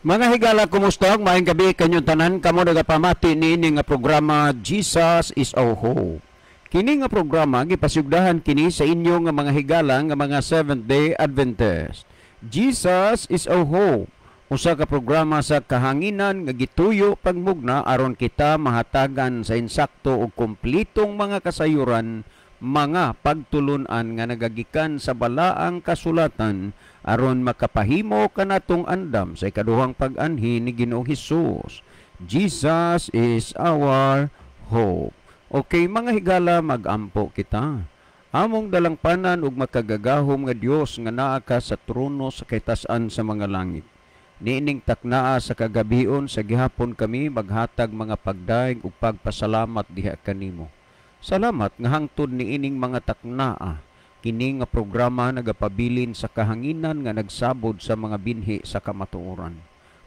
Mga higala, kumusta? Maayong gabi kanyong tanan. Kamo nagapamati niini nga programa, Jesus is Our Hope. Kini nga programa gipasugdahan kini sa inyo nga mga higala nga mga Seventh Day Adventist. Jesus is Our Hope. Usa ka programa sa kahanginan nga gituyo pagmugna aron kita mahatagan sa insakto ug kumplitong mga kasayuran, mga pagtulunan nga nagagikan sa balaang kasulatan aron makapahimo kanatong andam sa ikaduhang pag-anhi ni Ginoong Hesus. Jesus is our hope. Okay, mga higala, magampo kita. Among dalangpanan ug makagagahom nga Dios nga naa ka sa trono sa kitasan sa mga langit. Niining taknaa sa kagabion, sa gihapon kami maghatag mga pagdaig ug pagpasalamat diha kanimo. Salamat nga hangtod niining mga taknaa, kini nga programa nagapabilin sa kahanginan nga nagsabod sa mga binhi sa kamatuoran.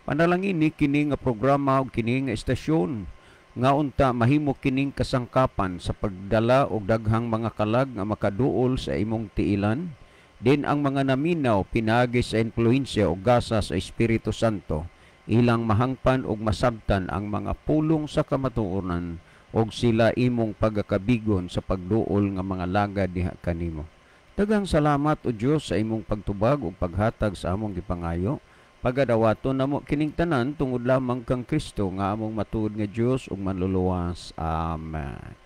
Panalangini kini nga programa ug kini nga estasyon nga unta mahimo kining kasangkapan sa pagdala og daghang mga kalag nga makaduol sa imong tiilan, din ang mga naminaw pinaagi sa impluwensya o gasa sa Espiritu Santo ilang mahangpan og masabtan ang mga pulong sa kamatuoran og sila imong pagakabigon sa pagduol nga mga lagad diha kanimo. Daghang salamat, o Dios, sa imong pagtubag ug paghatag sa among gipangayo. Pagadawaton namo kining tanan tungod lamang kang Kristo nga among matuod nga Dios ug manluluwas. Amen.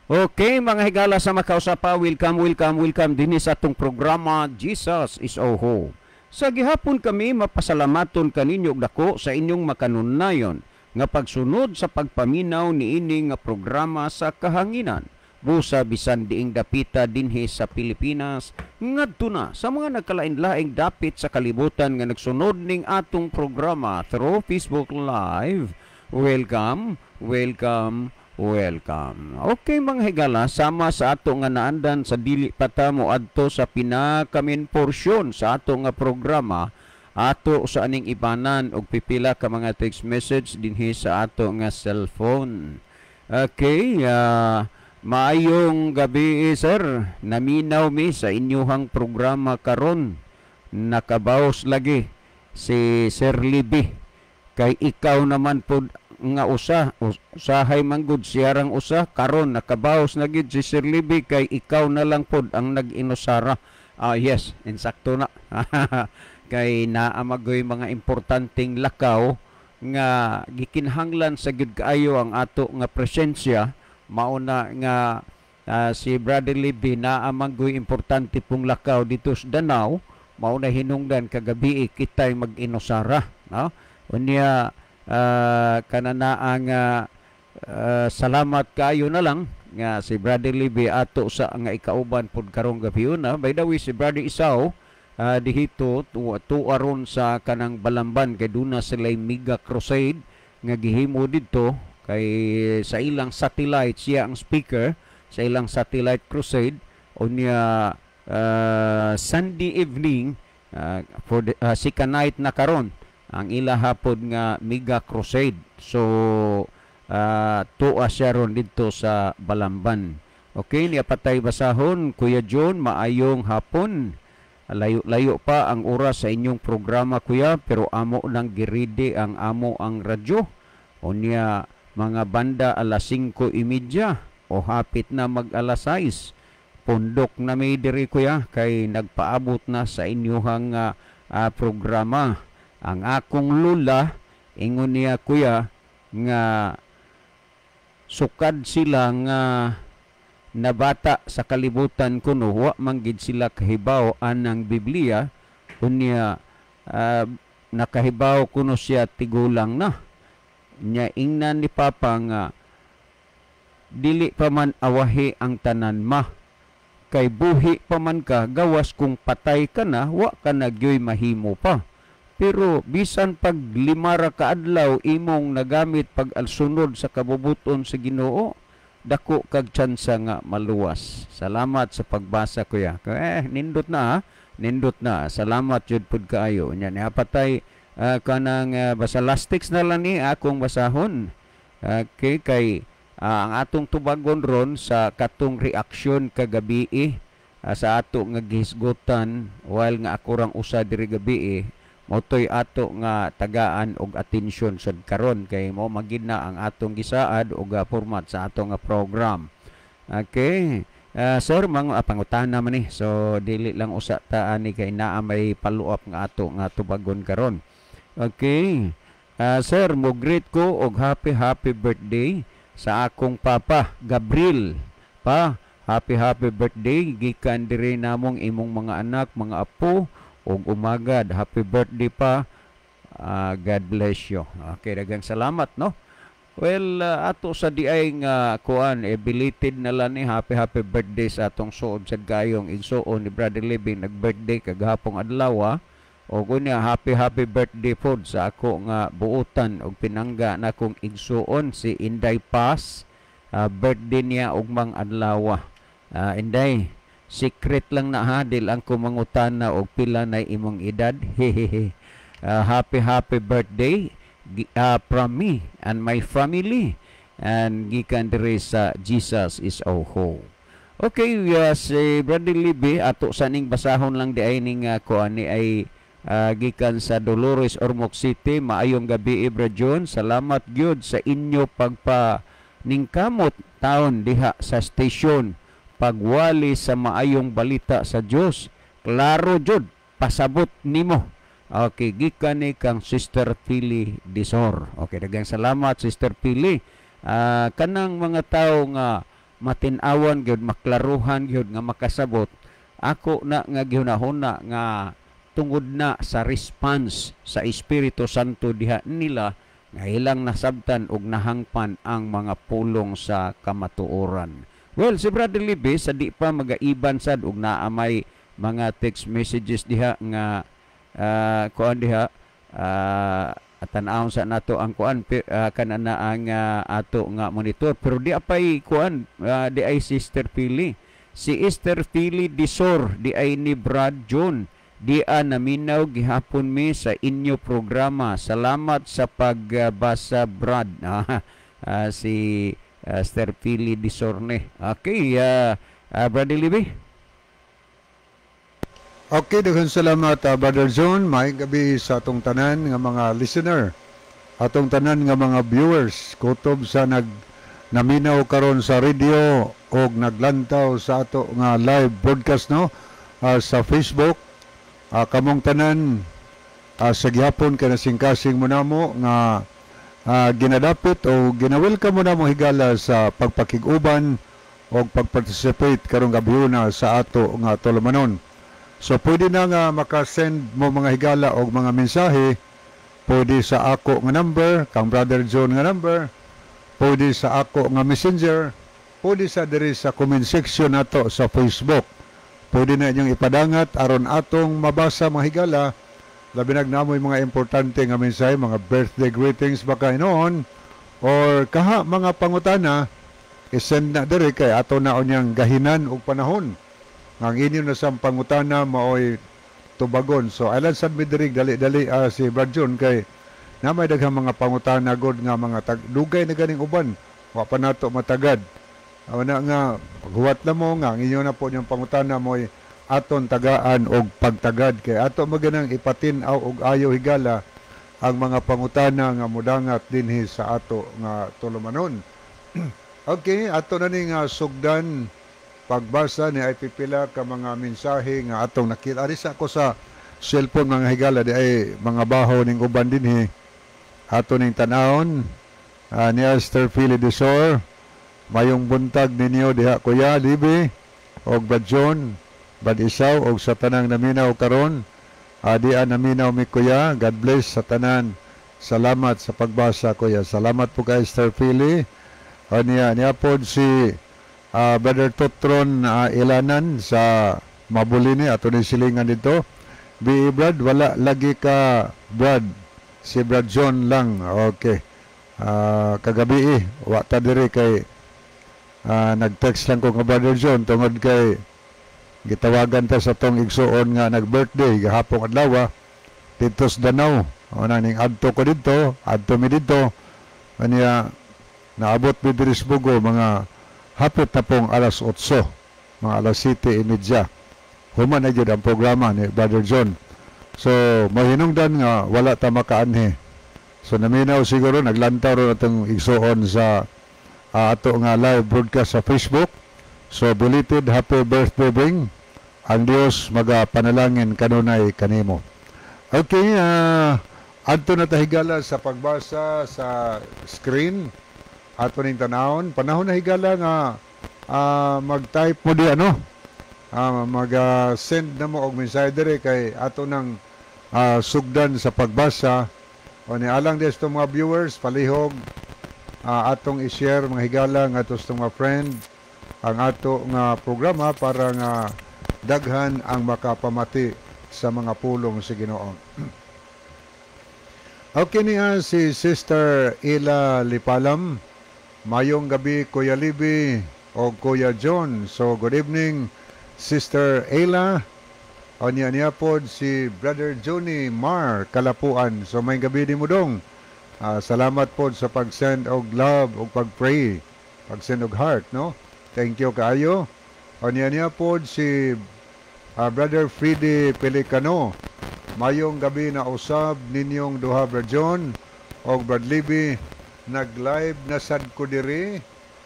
Okay, mga higala sa makausapa, welcome, welcome, welcome dinhi sa atong programa, Jesus is Our Hope. Sa gihapon kami mapasalamaton kaninyo og dako sa inyong makanunayon nga pagsunod sa pagpaminaw niini nga programa sa kahanginan. Busa bisan diing dapita dinhi sa Pilipinas ngadto na sa mga nagkalain-laing dapit sa kalibutan nga nagsunod ning atong programa through Facebook Live. Welcome, welcome, welcome. Okay, mga higala, sama sa ato nga naandan sa dili pa ta mo adto sa pinaka-main porsyon sa ato nga programa, ato sa aning ibanan og pipila ka mga text message dinhi sa ato nga cellphone. Okay, maayong gabi, sir. Naminaw mi sa inyuhang programa karon. Nakabaos lagi si Sir Libby. Kay ikaw naman pod nga usa, usahay man gud siyarang usa karon nakabaos na gid si Sir Libby kay ikaw na lang pod ang nag-inusara. Ah, yes, insakto na. Kay naa magoy mga importanteng lakaw nga gikinahanglan sa gyud kaayo ang ato nga presensya. Mauna nga si Brother Libby naa man importante pong lakaw dito sa Danao, mao na hinungdan kagabi kitay mag-inusara, no? Unya kananaa nga salamat kaayo na lang nga si Brother Libby ato sa nga ikauban pod karong gabi na. By the way, si Brother Isaw dihito tuaron sa kanang Balamban kay duna sila mega crusade nga gihimo didto kay sa ilang satellite, siya ang speaker sa ilang satellite crusade. Unya Sunday evening for the second night na karon ang ila hapon nga mega crusade, so tuwa siya ron didto sa Balamban. Okay, niya patay basahon, Kuya John, maayong hapon. Layo-layo pa ang oras sa inyong programa, kuya, pero amo nang giride ang amo ang radyo. Unya mga banda alas 5:30 o hapit na mag alas 6. Pundok na may diri, kuya, kay nagpaabot na sa inyuhang programa. Ang akong lula, ingon niya, kuya, nga sukad sila nga nabata sa kalibutan kuno wa man gid sila kahibaw anang Biblia. Unya nakahibaw kuno siya tigulang na. Nya ingnan ni Papa nga dili pa man awahi ang tanan, ma, kay buhi pa man ka, gawas kung patay ka na, wa ka na gyoy mahimo pa, pero bisan pag 5 ra ka adlaw imong nagamit pag alsunod sa kabubuton sa Ginoo, dako kag tsansa nga maluwas. Salamat sa pagbasa, kuya. Eh, nindot na ha? Nindot na. Salamat jud pud kaayo. Nya niapatay kanang basa last text na lang ni akong basahon. Okay, kay ang atong tubagon ron sa katong reaksyon kagabi sa ato nga gihisgutan while nga ako rang usa diri gabi. Mao toy ato nga tagaan og atensyon sad karon kay mao man gyud na ang atong gisaad og format sa ato nga program. Okay. Sir, mga pangutana man ni. So dili lang usa ta ani kay naa may follow up nga ato nga tubagon karon. Okay. Sir, mo greet ko og happy happy birthday sa akong papa, Gabriel. Pa, happy happy birthday gikan diri namong imong mga anak, mga apo ug umagad. Happy birthday pa. God bless you. Okay, daghang salamat, no. Well, ato sa diay nga kuan eh, belated na lang ni happy happy birthday sa atong suod sa gayong igsuon ni Brother Living, nag-birthday kagahapong adlaw. O unya happy happy birthday pod sa ako nga buotan og pinangga nakong igsuon, si Inday Paz. Birthday niya ugmang adlaw. Inday, secret lang na ha, dil ang kumangutana og pila na imong edad. Hehehe. Happy happy birthday from me and my family and gikan diri sa Jesus is Our Hope. Okay, si Brother Libby, ato sa ning basahon lang di ay ning kuan ni ay gikan sa Dolores, Ormoc City. Maayong gabi, Bro John. Salamat gyud sa inyo pagpa ningkamot taon diha sa station pagwali sa maayong balita sa Dios. Klaro jud pasabot nimo. Okay, gikan ni kang Sister Pili Disor. Okay, daghang salamat, Sister Pili. Kanang mga tawo nga matin-awan gyud, maklaruhan gyud nga makasabot, ako na nga gihunahuna nga tungod na sa response sa Espiritu Santo diha nila nga ilang nasabtan og nahangpan ang mga pulong sa kamatuoran. Well, si Brother Libby sa di pa magaiban sad og naa may mga text messages diha nga kuan diha, tan-awon sa nato ang kuan kanana ang ato nga monitor, pero di apay kuan, di ay Sister Pili, si Esther Pili Disor di ay ni Brad John di a naminaw gihapon mi sa inyo programa. Salamat sa pagbasa, Brad. Si Esther Pili Disor ni. Okay, Brother Libby. Okay, daghang salamat, Brother John. Maayong gabi sa atong tanan nga mga listener. Atong tanan nga mga viewers, kutob sa nag naminaw karon sa radio og naglantaw sa ato nga live broadcast, no, sa Facebook. Kamong tanan sa gihapon kay nasingkasing mo namo nga ginadapit o gina-welcome mo namo higala sa pagpakig-uban o pagparticipate karong gabhiona sa ato nga tulumanon. So pwede na nga makasend mo mga higala og mga mensahe, pwede sa ako nga number, kang Brother John nga number, pwede sa ako nga messenger, pwede sa diri sa comment section nato sa Facebook. Pwede na inyong ipadangat aron atong mabasa, mga higala, labi nag namoy mga importante nga mensahe, mga birthday greetings baka hinoon or kaha mga pangutana, isend na diri kay ato na unyang gahinan og panahon nga ang inyo na sa pangutana maoy tubagon. So ailan sad mi diri dali-dali, si Brad John, kay na may daghang mga pangutana god nga mga tag dugay na ganing uban wa pa nato matagad. Aw na nga paghuwat na mo nga ang inyo na po niyang pangutana mo'y aton tagaan og pagtagad kay ato maganang ipatin-aw og ayo higala ang mga pangutana nga mudangat dinhi sa ato nga tulumanon. Okay, ato na ni nga sugdan pagbasa ni ay pipila ka mga mensahe nga atong nakita. Ari sa ako sa cellphone, mga higala, di ay mga baho ning uban dinhi. Ato ning tanawon ni Esther Philly Desor. Mayong buntag ninyo diha, Kuya Libi og Brad John, Brad Isaw og sa tanang naminaw karon. Di naminaw mi, Kuya. God bless sa tanan. Salamat sa pagbasa, Kuya. Salamat po kay Esther Philly. O niya, niya pod si Brother Totron Ilanan sa Mabulini, ato ni silingan dito. Bi Brad, wala lagi ka, Brad. Si Brad John lang. Okay. Kagabi eh, wa ta diri kay nag-text lang ko nga Brother John tungod kay gitawagan ta sa tong igsuon nga nag-birthday gahapong adlaw dito sa Danau. O na ning adto ko dito, adto mi dito. Kanya naabot mi diri sa Bogo mga hapit na pong alas 8, mga alas 7:30. Human na jud ang programa ni Brother John. So mahinungdan nga wala ta makaanhi. So naminaw siguro, naglantaw ro atong igsuon sa ato nga live broadcast sa Facebook. So belated happy birthday, Bring. Ang Dios magapanalangin kanunay kanimo. Okay, adto na ta, higala, sa pagbasa sa screen ato ning tanawon. Panahon na, higala, nga mag-type mo di ano. Mag-send na mo og mensahe diri kay ato nang sugdan sa pagbasa. O ni alang des mga viewers, palihog atong i-share, mga higala, nga ato sa mga friend ang ato nga programa para nga daghan ang makapamati sa mga pulong sa Ginoo. Okay niya si Sister Ila Lipalam. "Mayong gabi, Kuya Libi o Kuya John." So good evening, Sister Ila. O niya niya pod si Brother Johnny Mar Kalapuan. So mayong gabi din mo dong. Salamat pod sa pag-send og love og pag-pray, pag-send og heart, no? Thank you kaayo. O niya niya pod si Brother Freddy Pelicano. "Mayong gabi na usab ninyong duha, Brad John og Brad Libby. Nag-live na sad ko diri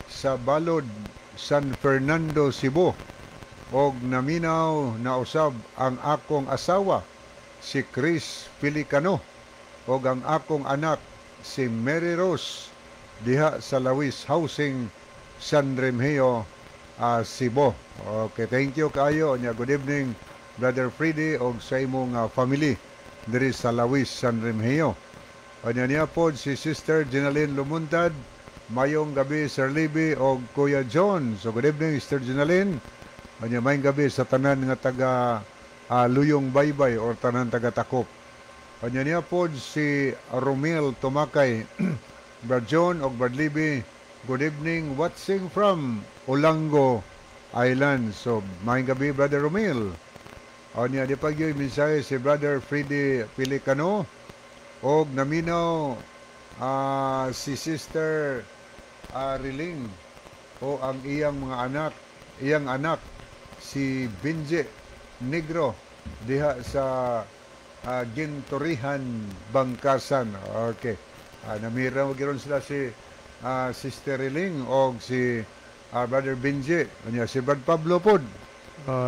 sa Balod, San Fernando, Cebu. Og naminaw na usab ang akong asawa, si Chris Pelicano, og ang akong anak, si Mary Rose, diha sa Lawis Housing, San Remigio, Cebu." Okay, thank you kayo. Nya good evening, Brother Freddy, og sa imong family diri sa Lawis, San Remigio. Nya niya pod si Sister Jenaline Lumuntad. "Mayong gabi, Sir Libby og Kuya John." So good evening, Sister Jenaline. Nya mayong gabi sa tanan nga taga Luyong Baybay or tanan taga Takop. Nya niya pod si Romel Tumakay. "Brad John og Brad Libby, good evening, watching from Olango Island." So mayong gabi, Brother Romel. O niya di pag mensahe si Brother Freddy Pelicano og naminaw si Sister Riling o ang iyang mga anak, iyang anak si Benji Negro diha sa Ginturihan, Bangkasan. Okay. Namira mo giron sila si Sister Riling og si Brother Benji. Unya si Brad Pablo pod.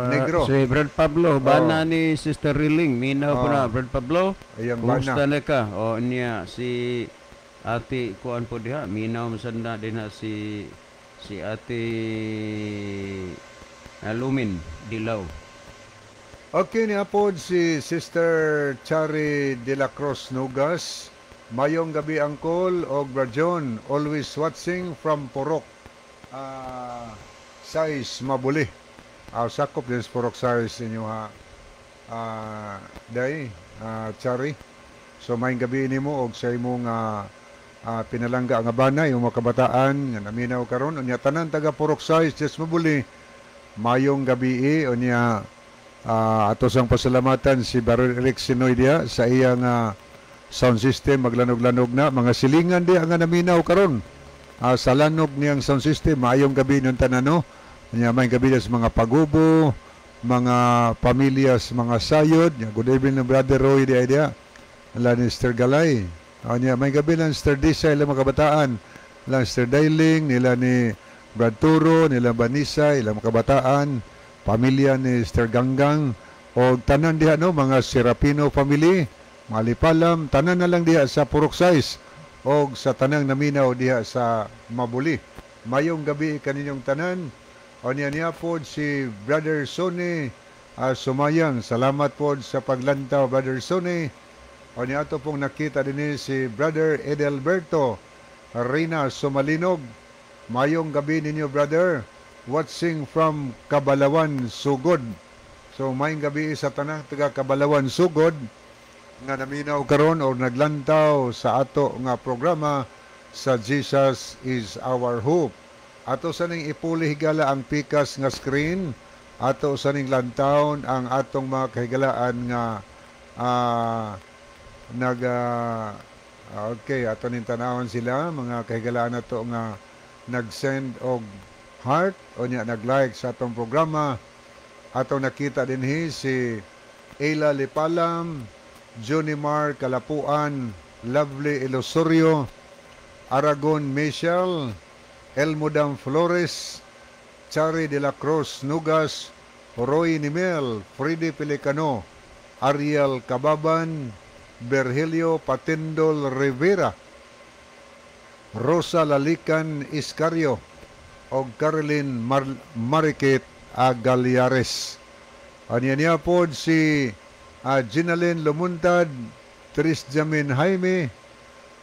Negro. Si Brad Pablo, bana ni Sister Riling, minaw po na Brad Pablo. Iyang Kumusta bana. Na ka? O niya si Ate kuan po diha, minaw man na din na si si Ate Lumin Dilaw. Okay ni apod si Sister Chari de la Cruz Nugas. "Mayong gabi, Uncle og Brad John, always watching from Purok Sais, Mabuli." Sakop din sa Purok Sais inyo ha. Day, Chari. So mayong gabi nimo og sa imong pinalangga nga bana, yung mga kabataan nga naminaw karon. Unya tanan taga Purok Sais, Des Mabuli. Mayong gabi. Unya ato sang pasalamatan si Baron Eric Sinoy diha sa iyang sound system, maglanog-lanog na mga silingan diha nga naminaw karon sa lanog niyang sound system. Maayong gabi nung tanan, no? Unya maayong gabi sa mga pagubo, mga pamilya sa mga sayod. Nya, good evening ng Brother Roy diha diha ala ni Mr. Galay. Unya maayong gabi lang Mr. Disa, ilang mga kabataan lang Mr. Dailing nila ni Brad Turo nila Banisa, ilang mga kabataan, pamilya ni Mr. Ganggang o tanan diha, no, mga Serapino family, mga Lipalam, tanan na lang diha sa Purok Sais og sa tanang naminaw diha sa Mabuli. Mayong gabi kaninyong tanan. O niya niya pod si Brother Sonny Sumayang. Salamat pod sa paglantaw, Brother Sonny. O niya ato pong nakita din si Brother Edelberto Reyna Sumalinog. "Mayong gabi ninyo, brother. Watching from Kabalawan, Sugod." So mayong gabi sa tanang taga Kabalawan, Sugod nga naminaw karon o naglantaw sa ato nga programa sa Jesus is Our Hope. Ato sa ning ipuli, higala, ang pikas nga screen, ato sa ning lantawon ang atong mga kahigalaan nga nag okay, ato ning tanawon sila, mga kahigalaan nato nga nag-send og heart o niya nag-like sa atong programa. Atong nakita dinhi si Ayla Lipalam, Junimar Kalapuan, Lovely Ilosorio, Aragon Michel, Elmodam Flores, Chari de la Cruz Nugas, Roy Nimel, Freddy Pelicano, Ariel Kababan, Berhelio Patendol Rivera, Rosa Lalican Iscario, og Caroline Marikit Agaliares. Anya niya pod si Ginalyn Lumuntad, Tris Jamin Jaime,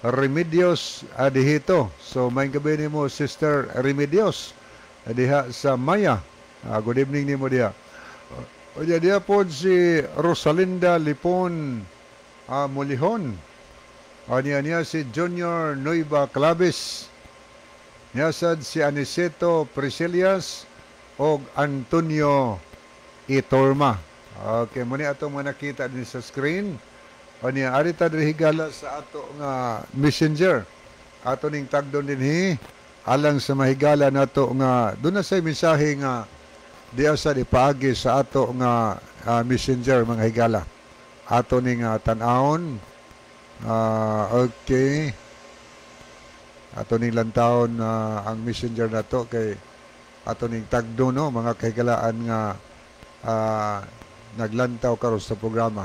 Remedios Adihito. So may gabi nimo, Sister Remedios, diha sa Maya. Good evening nimo diha. Unya diha pod si Rosalinda Lipon Mulihon. Anya niya si Junior Nueva Claves. Niya sad si Aniceto Priscilias og Antonio Itorma. Okay, muni atong mga nakita din sa screen. Unya ari ta diri, higala, sa ato nga messenger. Ato ning tagdon dinhi alang sa mahigala nato nga doon na sa mensahe nga diya sa ipaagi sa ato nga messenger, mga higala. Ato ning tan-awon. Okay. Ato ning lantawon ang messenger nato kay ato ning tagdo, no, mga kahigalaan nga naglantaw karon sa programa.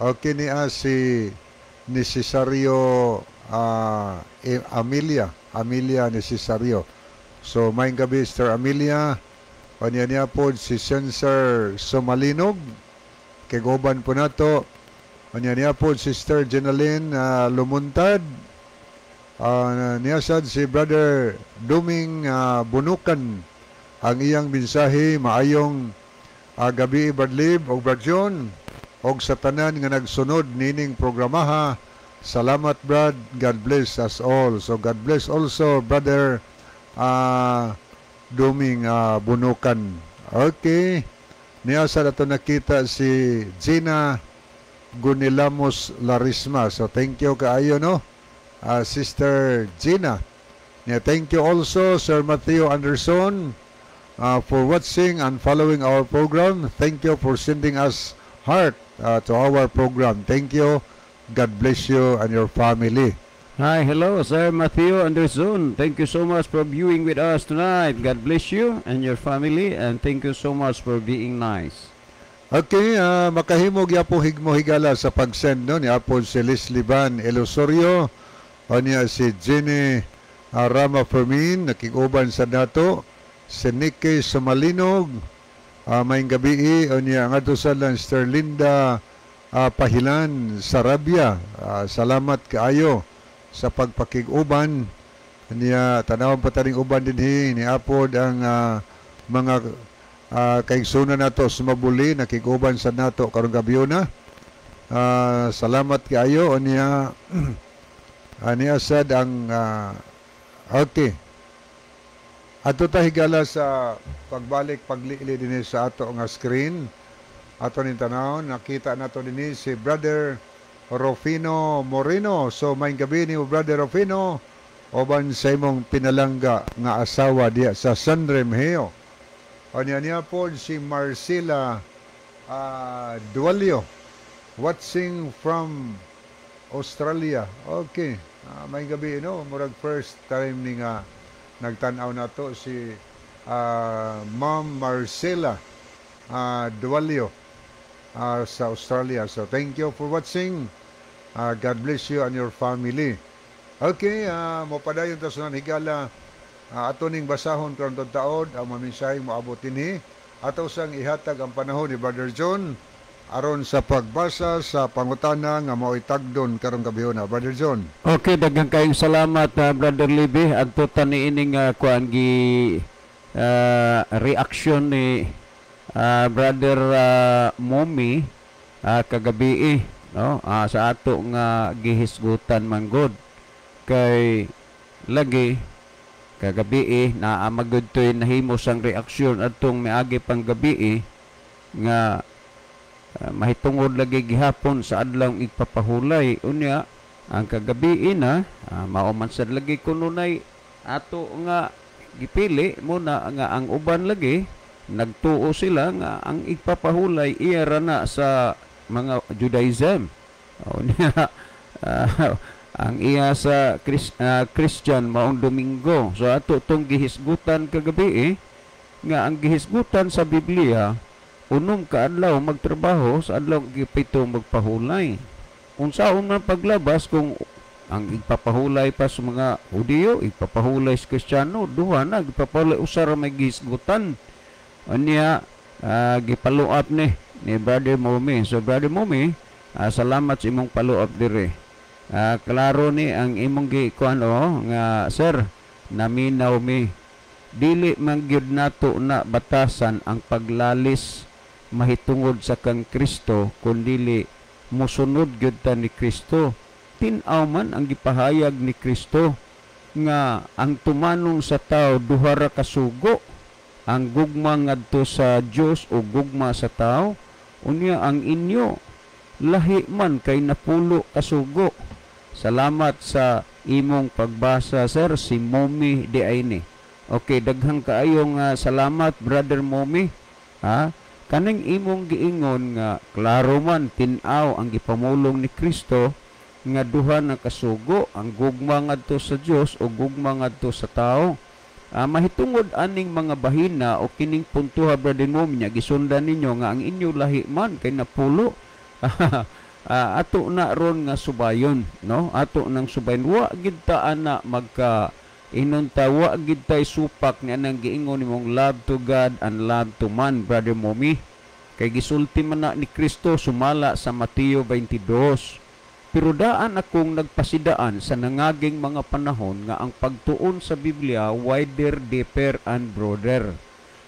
Okay, niya si Necesario Amelia, Amelia Necesario. So maayong gabi, Sister Amelia. Kanya niya po si Sensor Sumalinog. Kiguban po nato. Kanya niya po Sister Jenaline Lumuntad. Niya sad si Brother Duming Bunukan. Ang iyang mensahe, maayong gabi, Brad Lib og Brad John og sa tanan nga nagsunod nining programaha. Salamat, Brad. God bless us all. So God bless also, Brother Duming Bunukan. Okay. Niya sa ato nakita si Gina Gunilamos Larisma. So thank you kaayo, no, Sister Gina. Yeah, thank you also, Sir Matthew Anderson, for watching and following our program. Thank you for sending us heart to our program. Thank you. God bless you and your family. Hi, hello, Sir Matthew Anderson. Thank you so much for viewing with us tonight. God bless you and your family, and thank you so much for being nice. Okay, makahimo gyapon higmo, higala, sa pag-send, no, ni apod si Leslie Van Elosorio, niya si Jenny Rama Fermin, nakiguban sa dato, si Nicky Sumalinog, maayong gabi, niya ang ato sa lang Sister Linda Pahilan Sarabia. Salamat kaayo sa pagpakig-uban. Niya tanawon pa taning uban dinhi ni apod ang mga kaigsunan nato sa Mabuli, nakiguban sa nato karong gabi na. Salamat kaayo niya niya sad ang okay. Ato ta, higala, sa pagbalik pagliili dinhi sa ato nga screen. Ato ning tanawon, nakita nato dinhi si Brother Rufino Moreno. So maayong gabi ni Brother Rufino uban sa imong pinalangga nga asawa diya sa San Remigio. Anya niya po si Marcela Dualio, watching from Australia. Okay. Maayong gabi, no. Murag first time ni nga nagtan-aw nato si Ma'am Marcela Dualio sa Australia. So thank you for watching. God bless you and your family. Okay, mopadayon ta sa higala. Ato ning basahon karon taod ang mga mensahe moabot dinhi. Ato sang ihatag ang panahon ni Brother John aron sa pagbasa sa pangutana nga mao'y tagdon karong gabihona. Brother John. Okay, daghang kayong salamat, Brother Libby. Adto ta niining kuan gi reaction ni Brother Momi kagabi, no, sa ato nga gihisgutan manggod kay lagi kagabi na magud to'y nahimo sang reaksyon adtong miagi pang gabi nga mahitungod lagi gihapon sa adlaw igpapahulay. Unya ang kagabi na mao man sad lagi kununay ato nga gipili mo na nga ang uban lagi nagtuo sila nga ang igpapahulay iya ra na sa mga Judaism. O, niya, ang iya sa Christian maong Domingo. So ato tong gihisgutan kagabi eh, nga ang gihisgutan sa Biblia, 6 ka adlaw magtrabaho, sa adlaw gipito magpahulay. Unsaon man paglabas kung ang igpapahulay pa sa mga Hudiyo, igpapahulay sa Kristiyano, duha na igpapahulay, usa ra may gihisgutan. Unya gipaluap ni Brother Momi. So Brother Momi, salamat sa imong paluap dire. Klaro ni ang imong gikuan o nga sir, naminaw mi. Dili man gyud nato na batasan ang paglalis mahitungod sa kang Kristo, kun dili mosunod gyud ta ni Kristo. Tin-aw man ang gipahayag ni Kristo nga ang tumanong sa tao duha ra ka sugo, ang gugma ngadto sa Dios o gugma sa tao. Unya ang inyo lahi man kay 10 ka sugo. Salamat sa imong pagbasa, sir, si Momi di ay ni. Okay, daghang kaayong salamat, Brother Momi. Ha? Kaning imong giingon nga klaro man tin-aw ang gipamulong ni Kristo nga duha na kasugo, ang gugma ngadto sa Dios o gugma ngadto sa tao. Mahitungod aning mga bahina o kining puntuha, Brother Momi, nya gisundan ninyo nga ang inyo lahi man kay 10. Ato na ron nga subayon, no? Ato nang subayon, wa gid ta ana magka inunta, wa gid tay supak ni anang giingon nimong love to God and love to man, Brother Momi. Kay gisulti man na ni Kristo sumala sa Mateo 22. Pero daan akong nagpasidaan sa nangaging mga panahon nga ang pagtuon sa Biblia wider, deeper and broader.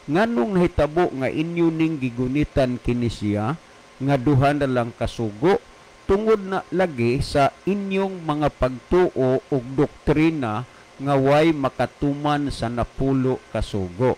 Nganong nahitabo nga inyo ning gigunitan kini siya nga duha na lang kasugo, tungod na lagi sa inyong mga pagtuo ug doktrina nga way makatuman sa 10 kasugo.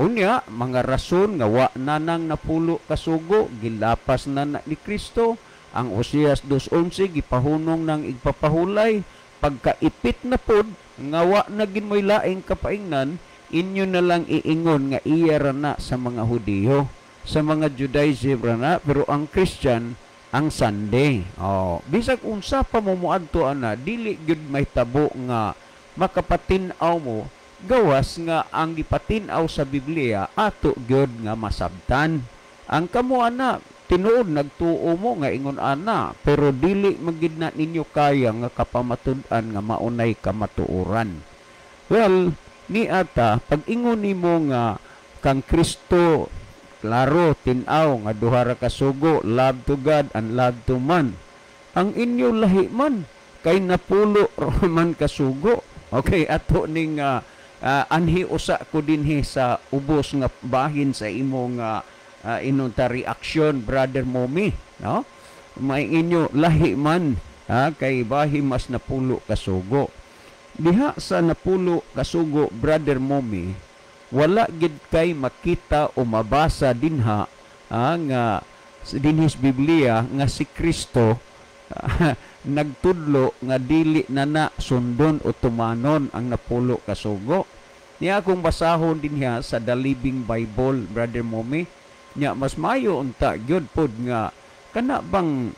Unya, mga rason nga wa na nang 10 kasugo, gilapas na na ni Kristo. Ang Oseas 2:11 gipahunong ng igpapahulay, pagkaipit na pod nga wa na gid moy laing kapaingnan, inyo na lang iingon nga iya ra na sa mga Hudiyo, sa mga Judaism ra na, pero ang Christian ang Sunday. Oh, bisag unsa pa mo moadto ana, dili gyud mahitabo nga makapatin-aw mo, gawas nga ang gipatin-aw sa Biblia ato gyud nga masabtan. Ang kamo ana tinuod nagtuo mo nga ingon ana, pero dili magid na ninyo kaya nga kapamatud-an nga maunay kamatuoran. Well, ni ata pag ingon nimo nga kang Kristo klaro tin-aw nga duha ra ka sugo, love to God and love to man. Ang inyo lahi man kay 10 man kasugo. Okay, ato ning anhi usa ko dinhi sa ubos nga bahin sa imong inunta reaksyon, Brother Momi, no? May inyo lahi man, ha, kay bahi mas 10 kasugo. Diha sa 10 kasugo, Brother Momi, wala gid kay makita o mabasa dinha, nga dinhis Biblia nga si Kristo nagtudlo nga dili na na sundon o tumanon ang 10 kasugo. Niya akong basahon dinha sa The Living Bible, Brother Momi, nya mas mayo unta gyud pod nga kana bang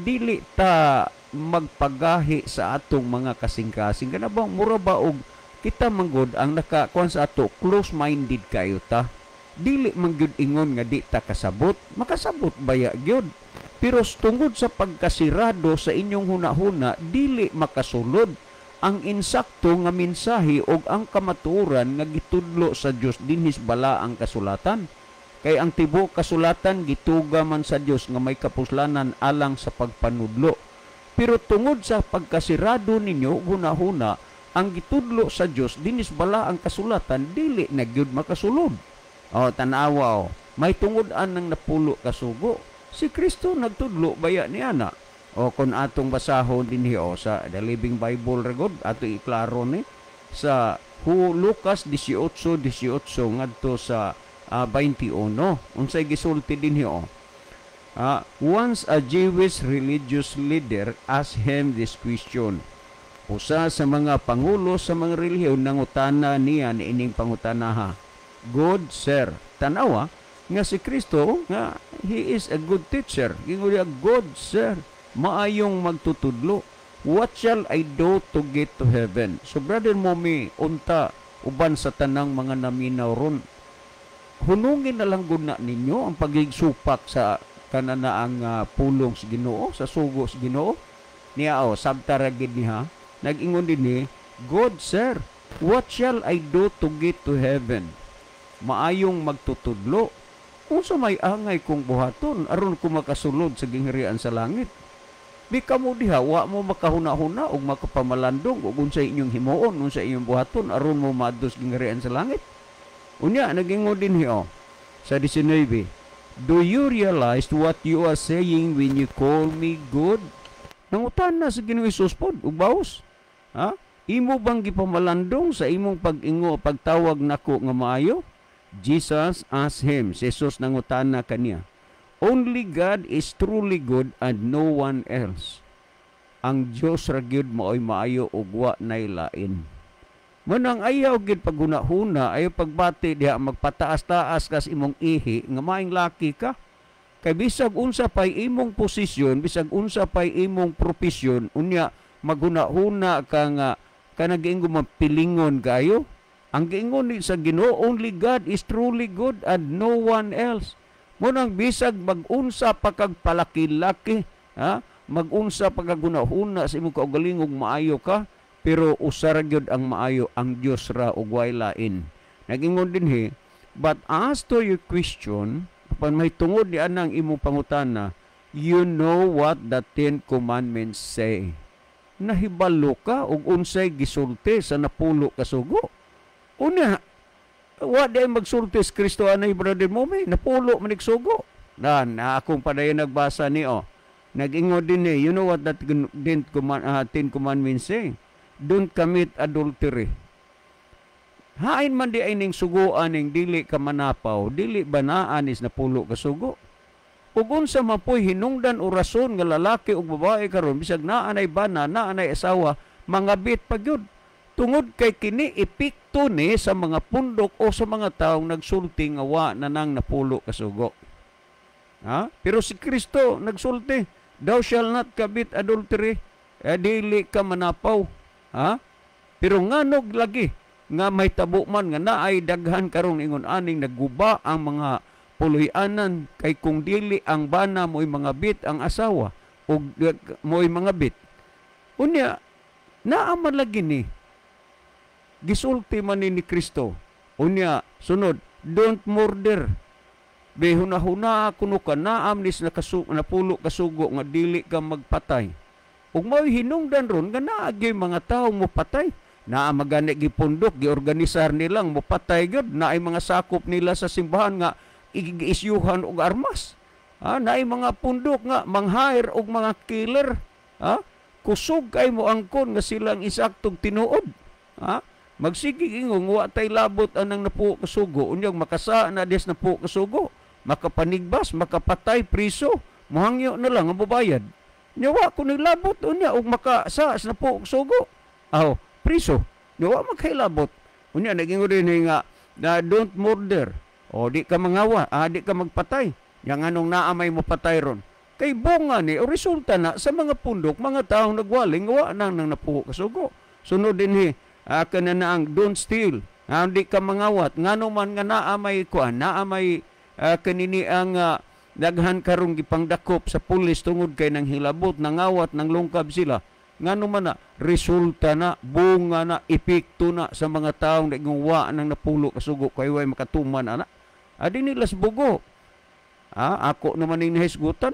dili ta magpagahi sa atong mga kasing-kasing, kana bang mura ba og kita manggod ang nakakuan sa ato, close-minded kayo ta. Dili man gyud ingon nga di ta kasabot, makasabot baya gyud. Pero tungod sa pagkasirado sa inyong hunahuna, dili makasulod ang insakto nga mensahe og ang kamatuoran nga gitudlo sa Dios dinhis bala ang kasulatan. Kay ang tibuok kasulatan gituga man sa Dios nga may kapuslanan alang sa pagpanudlo. Pero tungod sa pagkasirado ninyo hunahuna, ang gitudlo sa Dios dinhis bala ang kasulatan, dili na gyud makasulod. O tan-awa o, may tungod-an ng 10 kasugo. Si Kristo nagtudlo baya ni ana. O kung atong basahon dinhi o sa The Living Bible regod, ato iklaro ni sa Lucas 18:18 ngadto sa 21. Unsay gisulti dinhi o? Once a Jewish religious leader asked him this question. Usa sa mga pangulo sa mga relihiyon nangutana niya niining pangutanaha. Good sir, tanawa nga si Kristo nga he is a good teacher. Gingon niya, good sir. Maayong magtutudlo, what shall I do to get to heaven?" So Brother Mommy, unta uban sa tanang mga naminaw ron, hunungin na lang gud na ninyo ang pagigsupak sa kanana ang pulong sa Ginoo, sa sugo sa Ginoo. Niya o, sabta ra gid niya. Nag-ingon din ni, "Good sir, what shall I do to get to heaven?" Maayong magtutudlo, unsa may angay kong buhaton aron ko makasulod sa gingharian sa langit? Bi kamo diha wa mo makahuna-huna og makapamalandong og unsay inyong himuon, unsa inyong buhaton aron mo maadto sa gingharian sa langit. Unya nagingon din hiyo sa 19, "Do you realize what you are saying when you call me good?" Nangutan na sa Ginoong Hesus pod ug baos. Ha? Imo bang gipamalandong sa imong pag-ingo, pagtawag nako nga maayo? Jesus asked him, si Jesus nangutana kaniya, "Only God is truly good and no one else." Ang Dios ra gyud maoy maayo ug wa nay lain. Manang ayaw gid paghuna-huna, ayaw pagbati diha magpataas-taas kas imong ihi nga maing laki ka. Kay bisag unsa pay imong posisyon, bisag unsa pay imong propesyon, unya maghuna-huna ka nga kanang giingon mapilingon kayo. Ang giingon ni sa Ginoo, only God is truly good and no one else. Munang bisag magunsa pa kag palaki-laki, ha? Magunsa pa kag huna-huna sa imong kaugalingong maayo ka, pero usa ra gyud ang maayo, ang Dios ra ug way lain. Nagingon din he, "But as to your question," apan may tungod ni anang imong pangutana, "you know what the Ten Commandments say." Nahibalo ka og unsay gisulti sa napulo ka sugo. Unya, wa di magsulti si Kristo anay, Brother Mommy, napulo man sugo. Na akong padayon nagbasa ni oh. Nag-ingon din eh, "You know what that Ten Commandments say. Don't commit adultery." Hain man di ay ning suguan ning dili ka manapaw, dili ba naa is napulo ka sugo? Ug unsa man po'y hinungdan o rason nga lalaki ug babae karon bisag naa nay bana, naa nay asawa, mangabit pa gyud? Tungod kay kini epekto ni sa mga pundok o sa mga taong nagsulti nga wa na nang napulo ka sugo. Ha? Pero si Kristo nagsulti, "Thou shall not commit adultery." Eh, dili ka manapaw. Ha? Pero nganog lagi nga may tabo man nga naay daghan karon ingon aning nagguba ang mga puloy-anan kay kung dili ang bana mo'y mga bit ang asawa o mo'y mga bit. Unya, naa man lagi ni gisulti man ni Kristo. Unya, sunod, "Don't murder." Be hunahuna kuno ka naam nis napulo kasugo nga dili ka magpatay. Ug mao'y hinungdan ron nga naa gyud mga tawo mo patay. Naa magani gipundok, giorganisar nilang mopatay gyud, naay mga sakop nila sa simbahan nga iisyuhan og armas. Ha, naay mga pundok nga mang-hire og mga killer. Ha? Kusog kay mo angkon nga silang isaktog tinuod. Ha? Magsige ingong wa tay labot anang napulo kasugo, unyag makasa na des napulo kasugo, makapanigbas, makapatay, priso, muhangyo na lang ang babayad. Nya wa ko nilabot unya og makasa sa napulo kasugo. Aw, priso. Nya wa magkailabot. Unya naging din nga na don't murder. O di ka mangawa, di ka magpatay. Yang anong naa may mo patay ron? Kay bunga ni o resulta na sa mga pundok, mga taong nagwaling wa nang nang napulo kasugo. Sunod din hi, kana na ang don't steal. Di ka mangawat. Ngano man nga naa may kuan, naa may kanini ang daghan karong gipangdakop sa pulis tungod kay nang hilabot, nangawat, nang lungkab sila. Ngano man na resulta na, bunga na, epekto na sa mga taong nagungwa nang napulo kasugo kay way makatuman ana. Adi nila sa bugo. Ako naman ning nahisgutan.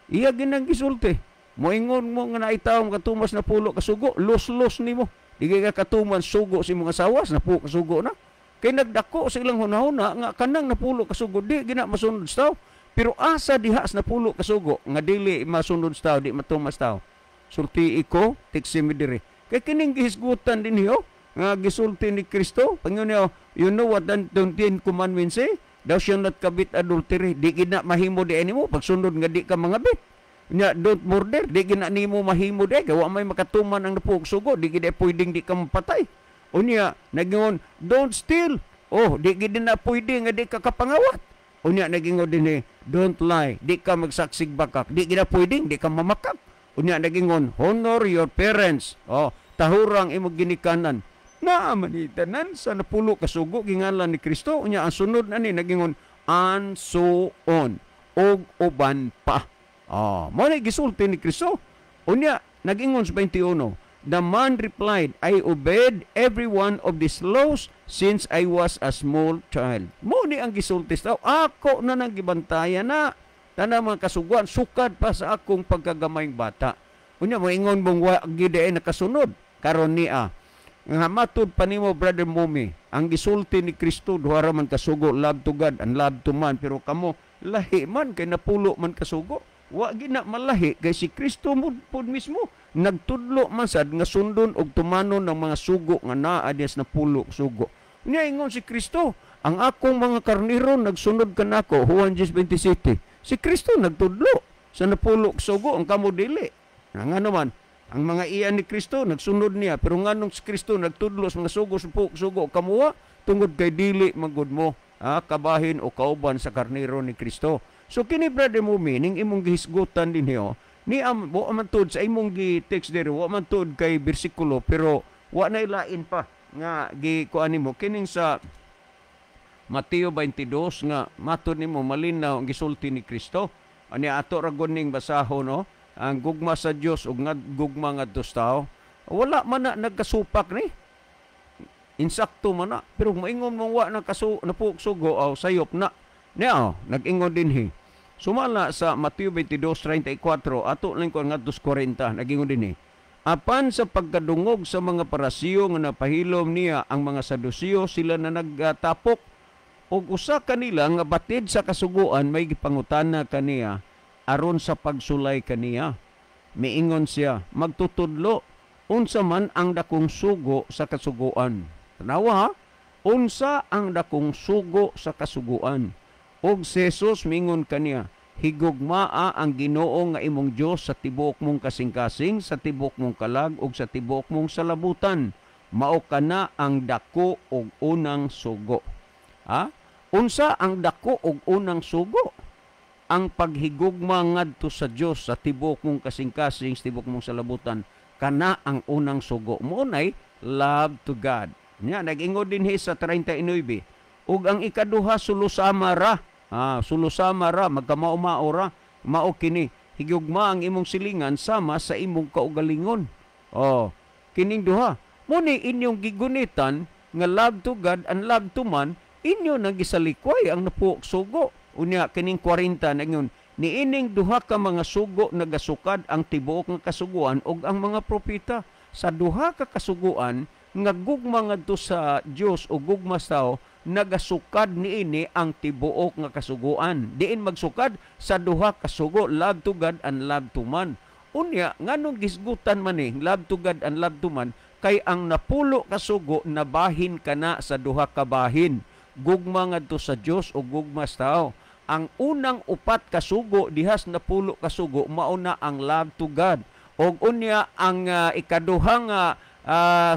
Iya ginang gisulti. Moingon mo nga naay tawo makatumas napulo kasugo, los-los nimo. Di kay ka katuman sugo sa imong asawa, napulo kasugo na. Kay nagdako sa ilang hunahuna nga kanang napulo kasugo di gina masunod sa tao. Pero asa diha sa napulo kasugo nga dili masunod sa tao, di matumas tao? Sulti ko, tiksi mi diri. Kay kining gihisgutan din hiyo nga gisulti ni Kristo. Pangyun niyo, "You know what the Ten Commandments say? Thou shalt not commit adultery." Di gina mahimo di nimo pagsunod nga di ka mangabit. Nya don't murder, di gina nimo mahimo di kay wa may makatuman ang napulo sugo, di gid pwedeng di ka mapatay. Unya nagingon, "Don't steal." Oh, di gid na pwede nga di ka kapangawat. Unya nagingon dinhi, don't lie, di ka magsaksig bakak, di gina pwedeng di ka mamakak. Unya nagingon, honor your parents. Oh, tahurang imong ginikanan. Naa man ni tanan sa 10 ka sugo gingalan ni Kristo. Unya ang sunod ani nagingon, and so on, og uban pa. Ah, mao na gisulti ni Kristo. Unya nagingon sa 21, the man replied, "I obeyed every one of these laws since I was a small child." Mo ni ang gisulti sa tao, ako na nang gibantayan na tanang mga kasuguan sukad pa sa akong pagkagamayng bata. Unya moingon mong wa gid ay nakasunod karon niya. Nga matud pa nimo, Brother Mumi, ang gisulti ni Kristo duha ra man kasugo, love to God and love to man, pero kamo lahi man kay 10 man kasugo. Wa gina malahi kay si Kristo mo pud mismo nagtudlo man sad nga sundon og tumanon ng mga sugo nga naa diya sa 10 sugo. Nya ingon si Kristo, ang akong mga karnero nagsunod kanako, Juan 10:27. Si Kristo nagtudlo sa 10 sugo, ang kamo dili. Nga ngano man ang mga iya ni Kristo nagsunod niya, pero nganong si Kristo nagtudlo sa mga sugo sa sugo kamuha tungod kay dili magud mo kabahin o kauban sa karnero ni Kristo. So kini, Brother Mumi, ning imong gihisgutan dinhi oh, ni am wa man tud sa imong gi-text diri, wa man tud kay bersikulo, pero wa na ilain pa nga gi kuan nimo kining sa Mateo 22 nga matud nimo malinaw ang gisulti ni Kristo. Ani ato ra gud ning basahon no, ang gugma sa Dios ug nga gugma ngadto sa tao. Wala man na nagkasupak ni. Insakto man na, pero maingon mong wa na kasu napuksugo aw sayop na. Niya oh, nag-ingon dinhi. Sumala sa Mateo 22:34 ato lang ko ngadto sa 40, nag-ingon dinhi. Apan sa pagkadungog sa mga Parasiyo nga napahilom niya ang mga Sadusiyo, sila na nagtapok, og usa kanila nga batid sa kasuguan may gipangutana kaniya aron sa pagsulay kaniya. Miingon siya, "Magtutudlo, unsa man ang dakong sugo sa kasuguan?" Tanawa ha? Unsa ang dakong sugo sa kasuguan? Og si Jesus mingon kaniya, "Higugmaa ang Ginoo nga imong Dios sa tibuok mong kasing-kasing, sa tibuok mong kalag ug sa tibuok mong salabutan. Mao kana ang dako ug unang sugo." Ha? Unsa ang dako ug unang sugo? Ang paghigugma ngadto sa Dios sa tibuok mong kasing-kasing, sa tibuok mong salabutan, kana ang unang sugo. Mao nay love to God. Nya nag-ingon dinhi sa 39, ug ang ikaduha sulusama ra. Ah, sulusama ra, magkamao-mao ra, mao kini, higugma ang imong silingan sama sa imong kaugalingon. Oh, kining duha. Muni inyong gigunitan nga love to God and love to man, inyo nang gisalikway ang napuok sugo. Unya kining 40 nagyun, niining duha ka mga sugo nagasukad ang tibuok nga kasuguan ug ang mga propeta. Sa duha ka kasuguan nga gugma ngadto sa Dios o gugma sa tao, nagasukad niini ang tibuok nga kasuguan. Diin magsukad sa duha ka sugo, love to God and love to man. Unya nganong gisgutan man ni love to God and love to man, kay ang 10 ka sugo nabahin kana sa duha ka bahin, gugma ngadto sa Dios o gugma sa tao. Ang unang 4 ka sugo dihas 10 ka sugo mao na ang love to God. Og unya ang ikaduhang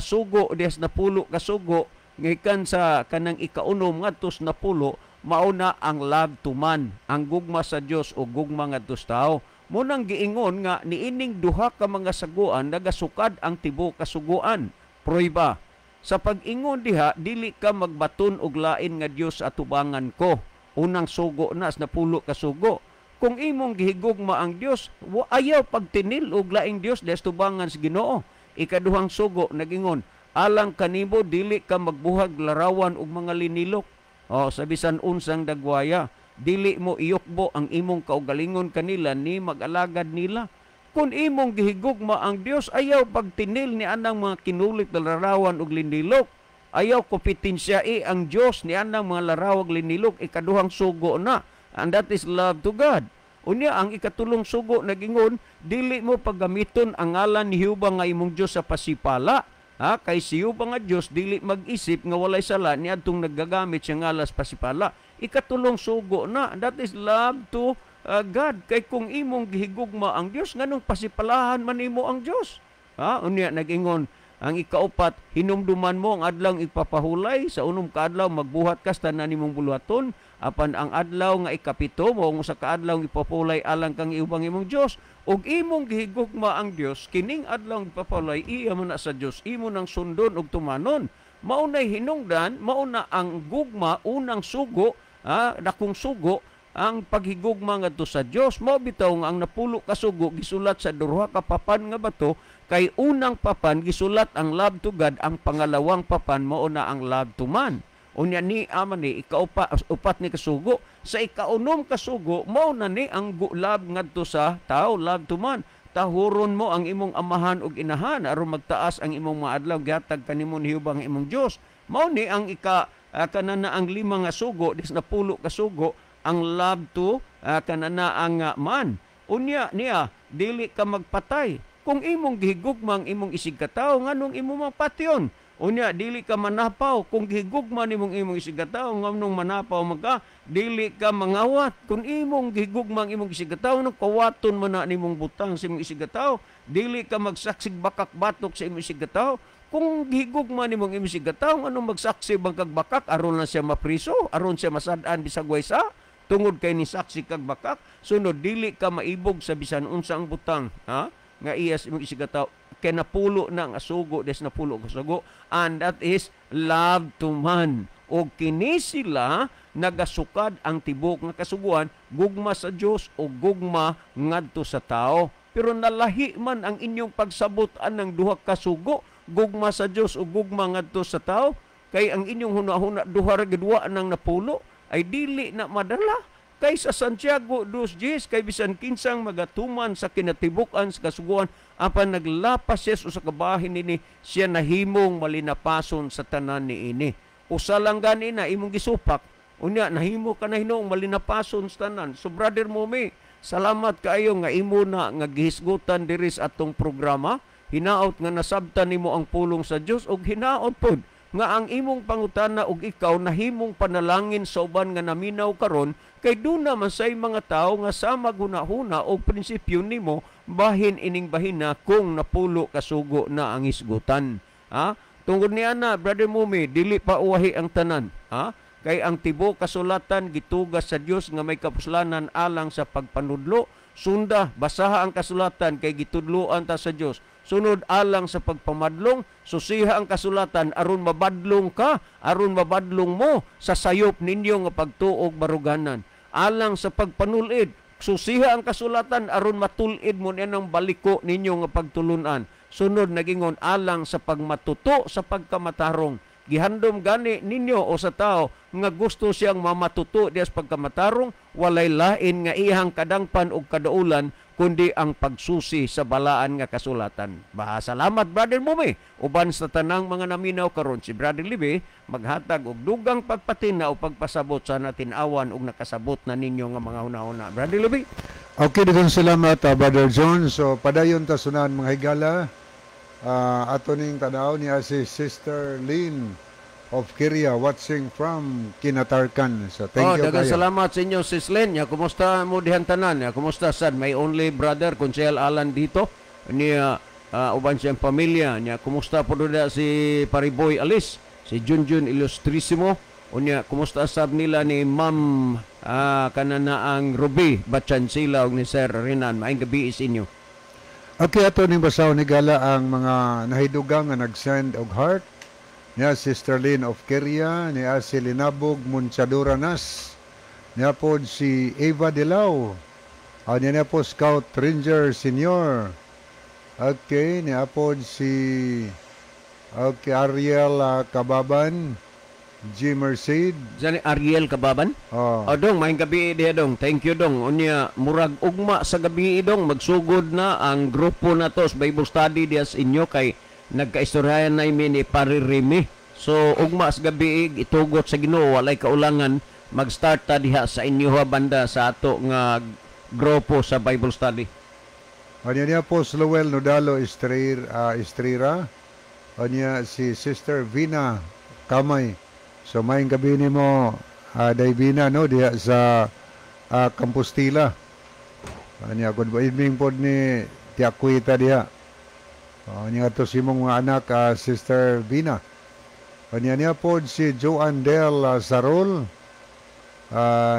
sugo dihas 10 ka sugo ngikan sa kanang ikaunom ngadto sa 10 mao na ang love to man, ang gugma sa Dios o gugma ngadto sa tao. Munang giingon nga niining duha ka mga saguan nagasukad ang tibuok kasuguan. Prueba sa pag-ingon diha, dili ka magbaton og lain nga Dios sa atubangan ko. Unang sugo na sa 10 ka sugo. Kung imong gihigugma ang Dios, ayaw pagtinil og laing Dios sa tubangan sa Ginoo. Ikaduhang sugo nagingon, alang kanimo dili ka magbuhag larawan og mga linilok. O sa bisan unsang dagwaya, dili mo iyukbo ang imong kaugalingon kanila ni mag-alagad nila. Kung imong gihigugma ang Dios, ayaw pagtinil ni anang mga kinulit na larawan og linilok. Ayaw kompetensya ang Dios ni anang mga larawag linilok. Ikaduhang sugo na, and that is love to God. Unya ang ikatulong sugo nagingon, dili mo paggamiton ang ngalan ni Jehova nga imong Dios sa pasipala. Ha, kay si Jehova nga Dios dili mag-isip nga walay sala niadtong naggagamit siya ngalas pasipala. Ikatulong sugo na, that is love to God. Kay kung imong gihigugma ang Dios, nganong pasipalahan man nimo ang Dios? Ha, unya nagingon Ang ikaupat, hinumduman mo ang adlaw ipapahulay. Sa unom ka adlaw magbuhat ka sa tanan nimong buluhaton, apan ang adlaw nga ikapito mao ang usa ka adlaw ipapahulay alang kang iubang imong Dios. Ug imong gihigugma ang Dios, kining adlaw ipapahulay iya man na sa Dios, imo nang sundon ug tumanon. Mao nay hinungdan, mao na ang gugma, unang sugo, dakong sugo ang paghigugma ngadto sa Dios. Mao bitaw nga ang 10 ka sugo gisulat sa duha ka papan nga bato, kay unang papan gisulat ang love to God, ang pangalawang papan mao na ang love to man. Unya ni ama ni ikaupat ni kasugo, sa ikaunom kasugo mao na ni ang love ngadto sa tao, love to man. Tahuron mo ang imong amahan ug inahan aron magtaas ang imong mga adlaw, gihatag kanimo ni Jehova ang imong Dios. Mao ni ang ika kanana ang 5 nga sugo, dis 10 ka sugo, ang love to kanana ang man. Unya niya dili ka magpatay. Kung imong gihigugma ang imong isigkatawo, nganong imo mapatyon? Unya dili ka manapaw. Kung gihigugma nimong imong isigkatawo, nganong manapaw man ka? Dili ka mangawat. Kung imong gihigugma ang imong isigkatawo, nganong kawaton man na nimong butang sa imong isigkatawo? Dili ka magsaksig bakak-batok sa imong isigkatawo. Kung gihigugma nimong imong isigkatawo, nganong magsaksi bang kag bakak aron lang siya mapriso, aron siya masad-an bisag waysa? Tungod kay ni saksi kag bakak. Sunod, dili ka maibog sa bisan unsang butang, ha? Nga iyas imong isigkatawo. Kay napulo na ang asugo, des napulo ka sugo, and that is love to man. O kini sila nagasukad ang tibok nga kasuguan, gugma sa Dios o gugma ngadto sa tao. Pero nalahi man ang inyong pagsabot anang duha ka sugo, gugma sa Dios o gugma ngadto sa tao, kay ang inyong hunahuna duha ra gid wa nang napulo, ay dili na madala. Kay sa Santiago 2:10, kay bisan kinsang magatuman sa kinatibuk-an sa kasuguan, apan naglapas siya sa kabahin nini, siya nahimong malinapason sa tanan niini. Usa lang gani na imong gisupak, unya nahimo ka na hinuong malinapason sa tanan. So Brother Mommy, salamat kaayo nga imo na nga gihisgutan diri sa atong programa. Hinaot nga nasabtan nimo ang pulong sa Dios, ug hinaot pod nga ang imong pangutana ug ikaw nahimong panalangin sa uban nga naminaw karon, kay duna man say mga tawo nga sa maghuna-huna og prinsipyo nimo bahin ining bahina kung 10 ka sugo na ang hisgutan. Ha? Tungod niya na, Brother Mommy, dili pa uwahi ang tanan. Ha? Kay ang tibuok kasulatan gitugas sa Dios nga may kapuslanan alang sa pagpanudlo. Sunda, basaha ang kasulatan kay gitudloan ta sa Dios. Sunod, alang sa pagpamadlong, susiha ang kasulatan aron mabadlong ka, aron mabadlong mo sa sayop ninyo nga pagtuog baruganan. Alang sa pagpanulid, susiha ang kasulatan aron matulid mo niya ng baliko ninyo nga pagtulunan. Sunod, nagingon alang sa pagmatuto sa pagkamatarong. Gihandom gani ninyo o sa tao nga gusto siyang mamatuto diya sa pagkamatarong, walay lain nga iyang kadangpan og kadaulan kundi ang pagsusi sa balaan nga kasulatan. Baha salamat Brother Mommy. Uban sa tanang mga naminaw karon, si Brother Libi maghatag og dugang pagpatina o pagpasabot sa natin-awan og nakasabot na ninyo nga mga hunahuna. Brother Libi. Okay, daghang salamat Brother John. So padayon ta sunan mga higala. Ato ning tanaw niya si Sister Lynn of Kiria watching from Kinatarkan. So thank you daghang kayo. Salamat sa inyo Sis Lynn. Ya, kumusta mo dihan tanan? Ya, kumusta sad? My only brother Konsehal Alan dito niya, uban siyang pamilya niya. Kumusta po doon si Pariboy Alis, si Junjun Ilustrisimo. Unya kumusta sab nila ni Ma'am kanana ang Ruby Bachansila ug ni Sir Renan. Maayong gabi is inyo. Okay, ato ning basahon ni gala ang mga nahidugang nga nag-send og heart. Niya Sister Lynn of Keria, niya si Linabog Munchadura Nas, niya po si Eva Dilao, niya po Scout Ranger Senior. Okay, niya po si okay, Ariel Kababan, G. Merced. Diyan ni Ariel Kababan? Oh. Oh, dong, maayong gabi diha dong. Thank you dong. Unya, murag ugma sa gabi dong, magsugod na ang grupo na to sa Bible study diha sa inyo kay nagkaistoryahan na imi ni Pare Remy. So ugma sa gabi itugot sa Ginoo, walay kaulangan, mag-start ta diha sa inyo banda sa ato nga grupo sa Bible study. Unya niya po si Lowell Nodalo Estrera. Unya si Sister Vina Kamay. So maayong gabi nimo Day Vina no diha sa Kampostila. Unya good evening pod ni Tiakwita diha. Niya to si imong mga anak, Sister Vina. Niya niya pod si Joan Del Sarol.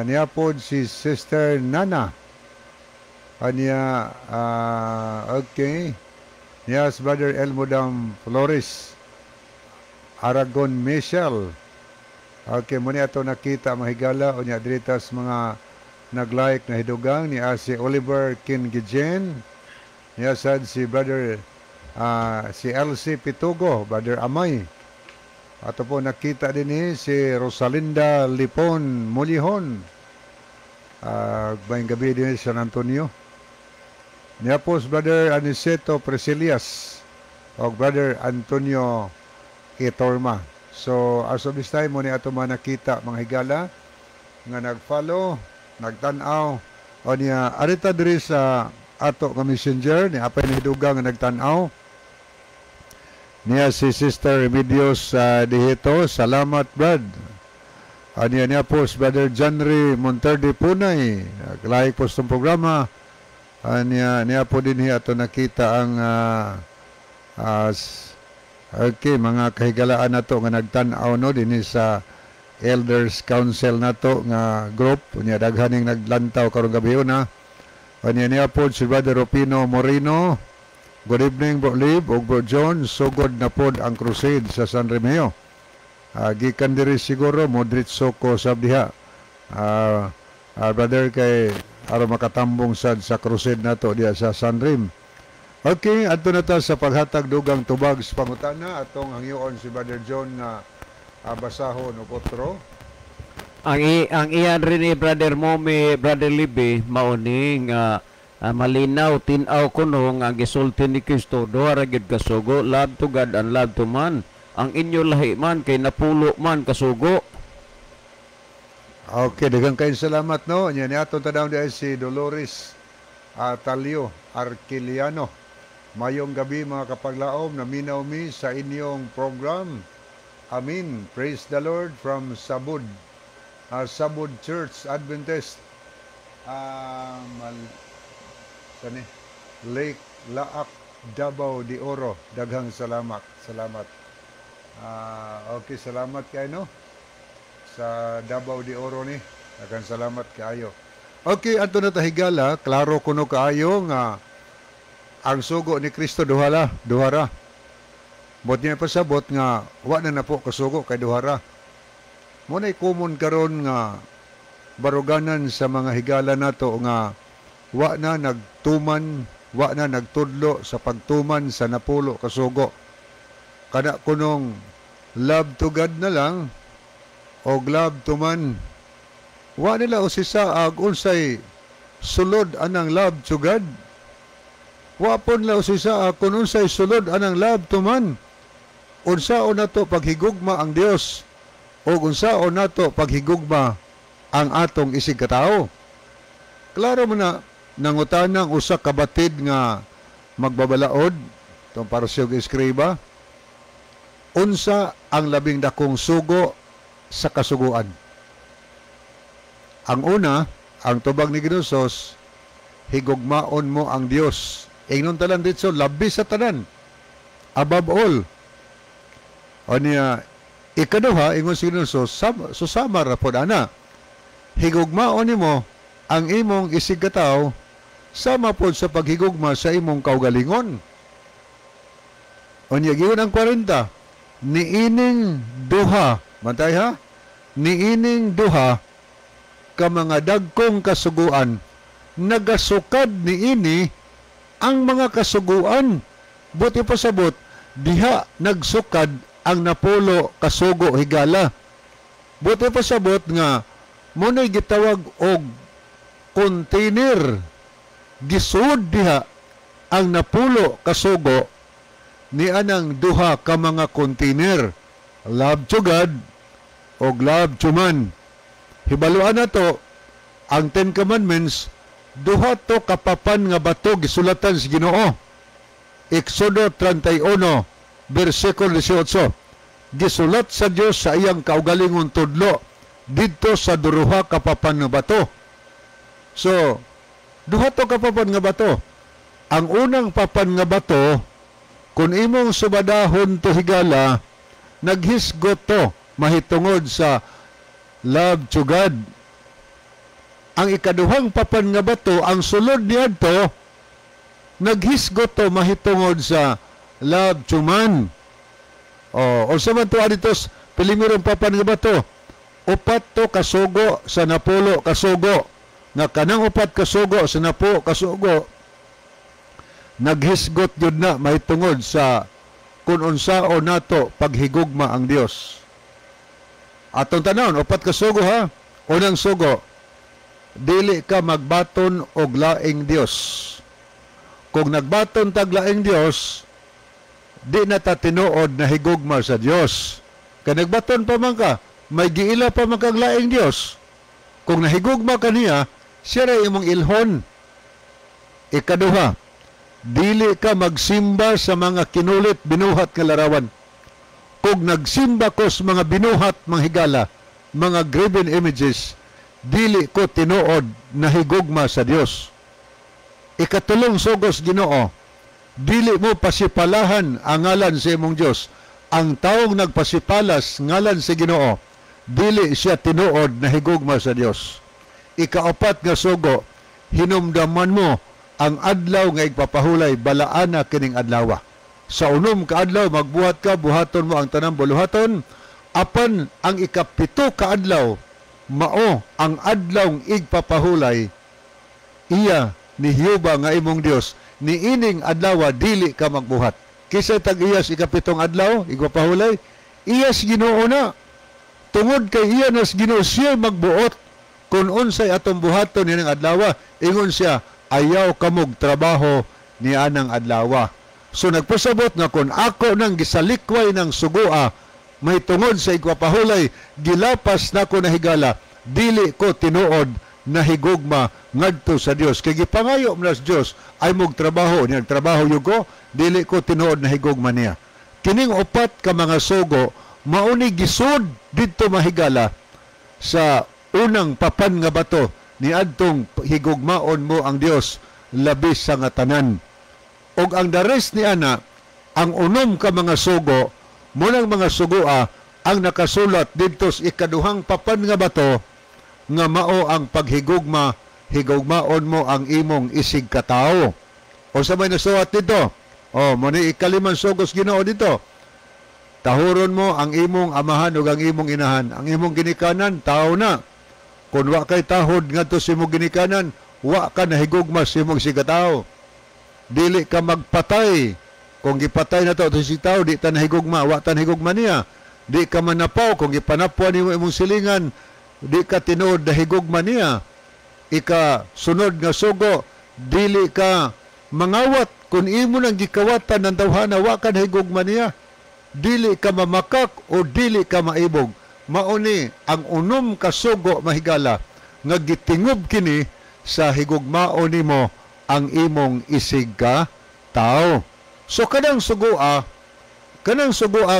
Niya pod si Sister Nana. Niya, okay. Niya si Brother Elmodam Flores. Aragon Michelle. Okay, mao ni ato nakita, mahigala, unya diri sa mga nag-like na hidugang ni si Oliver Kingijen. Niya sad si Brother si LC Pitugo, Brother Amay. Ato po nakita din ni si Rosalinda Lipon Mulihon. Maayong gabi din sa San Antonio. Niya po si Brother Aniceto Presilias o Brother Antonio Itorma. So, as of this time, mao ni ato mga nakita, mga higala, nga nag-follow, nagtan-aw, o niya, arita diri sa ato nga messenger, ni apay ni hidugang nga nagtan-aw. Niya si Sister Remedios Dihito, salamat, Brad. Aniya niya po si Brother Johnry Monterde Punay, like po sa programa. Aniya niya po din ato nakita ang okay, mga kahigalaan nato nga nagtan-aw, no, dinhi sa Elders Council nato nga group. Unya daghan ning naglantaw karong gabi una. Unya niya po si Brother Rupino Moreno. Good evening, Bro Lib ug Bro John. Sugod na pod ang crusade sa San Remeo. Gikan diri siguro modritso ko sab diha. Brother, kay aron makatambong sad sa crusade nato diha sa San Rem. Okay, adto na ta sa paghatag dugang tubag sa pangutana, atong hangyoon si Brother John nga basahon og otro. Ang iyan rin ni Brother Momi, Brother Libby, mao ni nga malinaw tin-aw kuno nga ang gisulti ni Kristo, duha ra gyud kasugo, love to God and love to man. Ang inyo lahi man kay napulo man kasugo. Okay, daghang kayong salamat, no. Nya ni atong tan-awon di si Dolores Talio Arquiliano. Mayong gabi, mga kapaglaom, naminaw mi sa inyong program. Amen. Praise the Lord from Sabud. Sabud Church Adventist. Sani? Lake Laak, Davao de Oro. Daghang salamat. Salamat. Okay, salamat kay no sa Davao de Oro ni. Daghang salamat kaayo. Okay, adto na ta, higala, klaro kuno kaayo nga ang sugo ni Kristo duha la, duha ra. Bot niya pasabot nga wa na napo kasugo kay duha ra. Mao nay common karon nga baruganan sa mga higala nato nga wa na nagtuman, wa na nagtudlo sa pagtuman sa napulo kasugo. Kana kunong love to God na lang o love to man. Wa nila usisa ag unsay sulod anang love to God. Wa pon nila usisa kung unsay sulod anang love to man. Unsaon nato paghigugma ang Dios o unsaon nato paghigugma ang atong isig katawo. Klaro mo na nangutana ang usa ka batid nga magbabalaod, tong Pariseo ug eskriba, unsa ang labing dakong sugo sa kasuguan? Ang una, ang tubag ni Ginoo, "Higugmaon mo ang Dios." Ingnon talan ditso, labi sa tanan. Above all. O niya, ikaduha, ingon si Ginoo, susama ra pod ana. Higugmaon nimo ang imong isig katawo sama pod sa paghigugma sa imong kaugalingon. O niya, giyon ang 40, niining duha, bantay ha, niining duha ka mga dagkong kasuguan, nagasukad niini ang mga kasuguan. Buot pasabot, diha nagsukad ang napulo kasugo, higala. Buot pasabot nga mao nay gitawag og container, gisud diha ang napulo kasugo ni anang duha ka mga container, love to God og love to man. Hibaluan nato ang Ten Commandments, duha to kapapan nga bato gisulatan sa Ginoo. Exodo 31 bersikulo 18, gisulat sa Dios sa iyang kaugalingon tudlo didto sa duha ka papan nga bato. So duha to kapapan nga bato. Ang unang papan nga bato Kung imong subadahon to, higala, naghisgot to mahitungod sa love to God. Ang ikaduhang papan nga bato, ang sulod niadto, naghisgot to mahitungod sa love to man. O, unsa man to dito primerong papan nga bato? Upat to kasugo sa 10 kasugo. Nga kanang 4 kasugo sa 10 kasugo, naghisgot yun na mahitungod sa kung unsaon nato paghigugma ang Dios. Atong tanawon, 4 kasugo ha. Unang sugo, dili ka magbaton og laing Dios. Kung nagbaton tag laing Dios, di na ta tinuod na higugma sa Dios. Kay nagbaton pa man ka, may giila pa man kag laing Dios. Kung nahigugma ka niya, siya ra imong ilhon. Ikaduha, dili ka magsimba sa mga kinulit binuhat nga larawan. Kung nagsimba ko sa mga binuhat, mga higala, mga graven images, dili ko tinuod na higugma sa Dios. Ikatulong sugos Ginoo, dili mo pasipalahan ang ngalan sa imong Dios. Ang taong nagpasipalas ngalan sa Ginoo, dili siya tinuod na higugma sa Dios. Ikaapat nga sugo, hinumdaman mo ang adlaw nga igpapahulay, balaana kining adlawa. Sa 6 ka adlaw magbuhat ka, buhaton mo ang tanang buluhaton, apan ang 7 ka adlaw mao ang adlaw igpapahulay iya ni Jehova nga imong Dios. Niining adlaw dili ka magbuhat. Kisay tag-iyas 7 adlaw igpapahulay? Iyas Ginoo na. Tungod kay iya nas Ginoo, siya magbuot kung unsay atong buhaton nining adlaw. Ingon siya, ayaw kamog trabaho ni anang adlaw. So nagpasabot nga kung ako nang gisalikway ng sugua may tungod sa igpapahulay, gilapas nako na, higala, dili ko tinuod na higugma ngadto sa Dios. Kay gipangayo man sa Dios ay mog trabaho, niya trabaho yugo, dili ko tinuod na higugma niya. Kining 4 ka mga sugo mauni gisud didto, mahigala, sa unang papan nga bato niadtong higugmaon mo ang Dios labi sa nga tanan. Og ang the rest ni ana, ang 6 ka mga sugo, munang mga sugoa ang nakasulat didto sa ikaduhang papan nga bato nga mao ang paghigugma, higugmaon mo ang imong isig katawo. O sa may nasuwat dito? O, mo ni ikalimang sugos Ginoo dito. Tahuron mo ang imong amahan ug ang imong inahan. Ang imong ginikanan, tao na. Kung wa kay tahod ngadto sa imong ginikanan, wa ka nahigugma sa imong isigkatawo. Dili ka magpatay. Kung gipatay na to si tao, di ta nahigugma, wa ta nahigugma niya. Di ka manapaw, kung gipanapwan nimo imong silingan, di ka tinuod nahigugma niya. Ika sunod nga sugo, dili ka mangawat. Kung imo nang gikawatan ng tawhana, wa ka nahigugma niya. Dili ka mamakak o dili ka maibog. Mauni ang 6 ka sugo, mahigala, nga gitingob kini sa higugmaon nimo ang imong isig ka tao. So kanang sugoa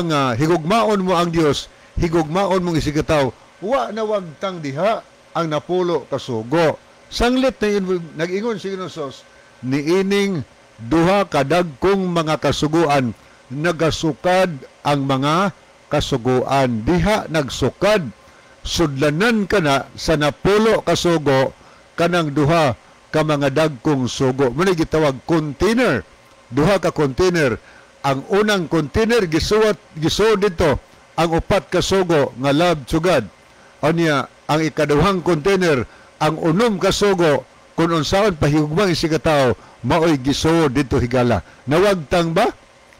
nga higugmaon mo ang Dios, higugmaon mong isig ka tao, wa na wagtang diha ang 10 ka sugo. Sanglit na nag-ingon si Ginoong Hesus, niining 2 kadagkong mga kasuguan nagasukad ang mga kasuguan. Diha nagsukad, sudlanan ka na sa 10 kasugo kanang 2 ka mga dagkong sugo. Muna gitawag container, 2 ka container. Ang unang container gisuod dito ang 4 ka sugo nga love to God. Unya ang ikaduhang container, ang 6 ka sugo kung unsaon pahigugma isig ka tawo, maoy gisuod dito, higala. Nawagtang ba?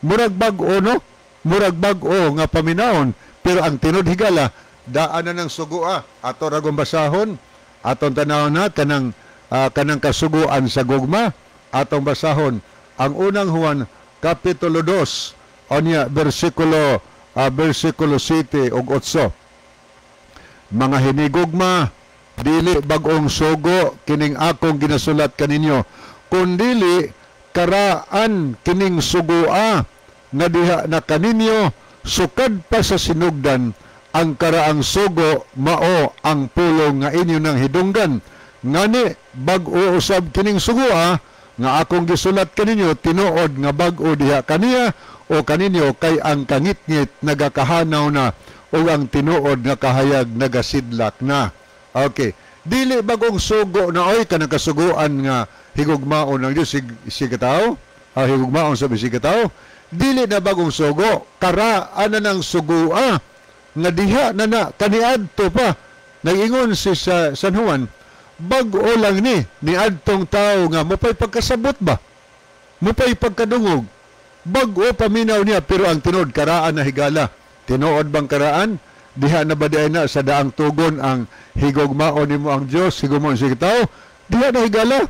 Murag bag-o, no? Murag bag-o nga paminawon, pero ang tinud, higala, daan na ng sugoa. Ato ra gong basahon, atong tanawon na kanang kasuguan sa gugma, atong basahon ang Unang Juan kapitulo 2, unya bersikulo 7 ug 8. Mga hinigugma, dili bag-ong sugo kining akong ginasulat kaninyo, kundili karaan kining sugoa nga diha na kaninyo sukad pa sa sinugdan. Ang karaang sugo mao ang pulong nga inyo nang hidunggan. Ngani bag-o usab kining sugoa. nga akong gisulat kaninyo tinuod nga bag-o diha kaniya o kaninyo, kay ang kangitngit nagakahanaw na o ang tinuod nga kahayag nagasidlak na. Okay. Dili bagong sugo na oy kanang kasuguan nga higugmaon ng Dios si katawo, higugmaon sa bisig katawo. Dili na bagong sugo, karaan na ng sugua nga diha na na kaniadto pa. Nag-ingon si sa San Juan, bag-o lang ni niadtong tao nga mupay pagkasabot ba, mupay pagkadungog, bag-o paminaw niya, pero ang tinuod karaan na higala. Tinuod bang karaan? Diha na ba diay na sa daang tugon ang higugmaon nimo ang Dios, higugmaon si tao? Diha na higala.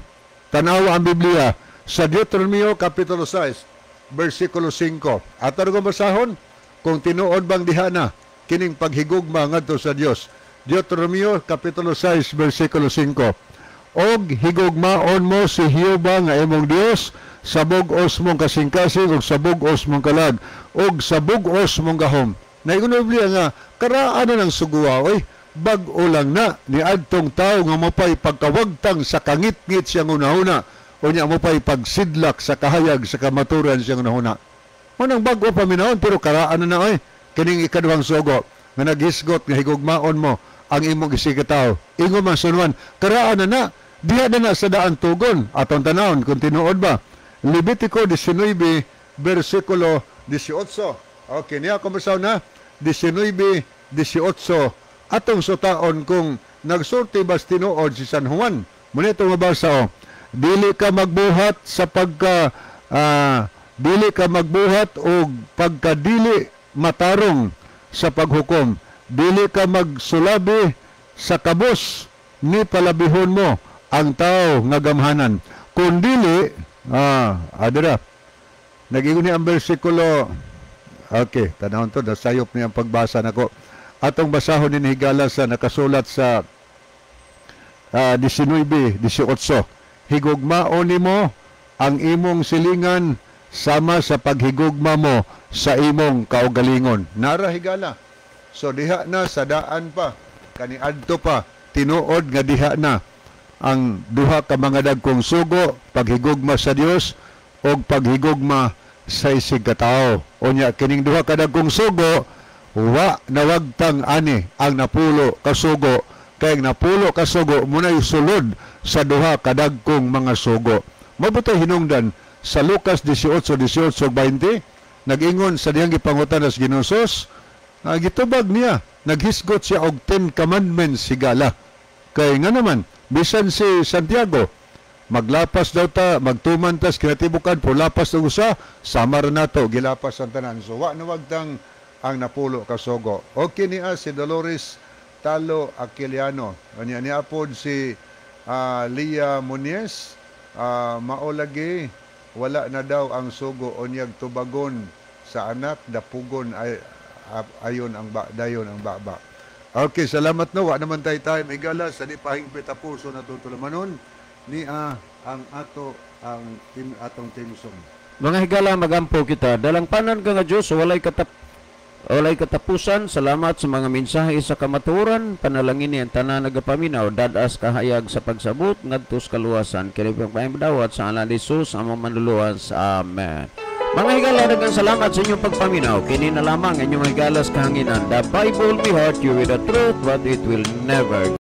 Tanawa ang Biblia sa Deuteronomio Kapitulo 6, versikulo 5. Ato ko basahon kung tinuod bang diha na kining paghigugma ngadto sa Dios. Deuteronomio Kapitulo 6, versikulo 5. Og higugmaon mo si Jehova nga imong Dios sa bug-os mong kasing-kasing ug sa bug-os mong kalag ug sa bug-os mong gahom. Naingon ang Biblia nga karaan na ng suguwa oy, bag-o lang na niadtong tawo nga mopay pagkawagtang sa kangitngit siyang hunahuna, unya mopay pagsidlak sa kahayag sa kamaturan siyang hunahuna. Manang bag-o paminawon pero karaan na na oy kining ikaduhang sugo nga naghisgot nga higugmaon mo ang imong isigataw. Ingon man San Juan, karaan na na, diha na na sa daan tugon. Atong tanawon kung tinuod ba. Levitico 19, versikulo 18. Okay, niya kumusaw na 19:18. Atong sutaon kung nagsulti bas tinuod si San Juan. Muna ito mabasa o. Dili ka magbuhat sa pagka dili ka magbuhat og pagkadili matarong sa paghukom. Dili ka magsulabi sa kabos ni palabihon mo ang tao nga gamhanan. Kung dili, adira. Nag-ingon ni ang versikulo. Okay, tanawon to, nasayop niya ang pagbasa nako. Atong basahon ni higala sa nakasulat sa 19:18. Higugmaon nimo ang imong silingan sama sa paghigugma mo sa imong kaugalingon. Nara higala. So diha na sa daan pa, kaniadto pa, tinuod nga diha na ang duha ka mga dagkong sugo, paghigugma sa Dios og paghigugma sa isig katawo. Unya kining duha ka dagkong sugo, wa nawagtang ani ang napulo ka sugo, kay ang napulo ka sugo munay sulod sa duha ka dagkong mga sugo. Mabutay hinungdan sa Lucas 18:18-20, nag-ingon sa diyang gipangutan sa Ginoong Hesus, gitubag niya, naghisgot siya og 10 commandments higala. Kay nga naman, bisan si Santiago, maglapas daw ta, magtuman tas kinatibukan, pulapas og usa, sama ra nato, gilapas ang tanan. So wa nawagtang ang napulo ka sugo. Okay niya si Dolores Talo Aquiliano. Anya niya pod si Lia Muniz, maolagi wala na daw ang sugo unyag tubagon sa anak dapugon ay ayon ang ba, dayon ang baba. Okay, salamat no. Wa naman tayo time igala sa di pahingpit a puso natutulamanon niya ang ato ang team, atong team song. Mga higala, magampo kita. Dalangpanan ka nga Diyos, walay katapusan. Salamat sa mga mensahe sa kamatuoran. Panalangin ni ang tanan nagapaminaw, dadas kahayag sa pagsabot ngadto sa kaluwasan. Kini pagpaimdawat sa ngalan ni Jesus among manluluwas. Amen. Mga higala, daghang salamat sa inyong pagpaminaw. Kini na lamang inyong higalas kahanginan. The Bible may hurt you with the truth, but it will never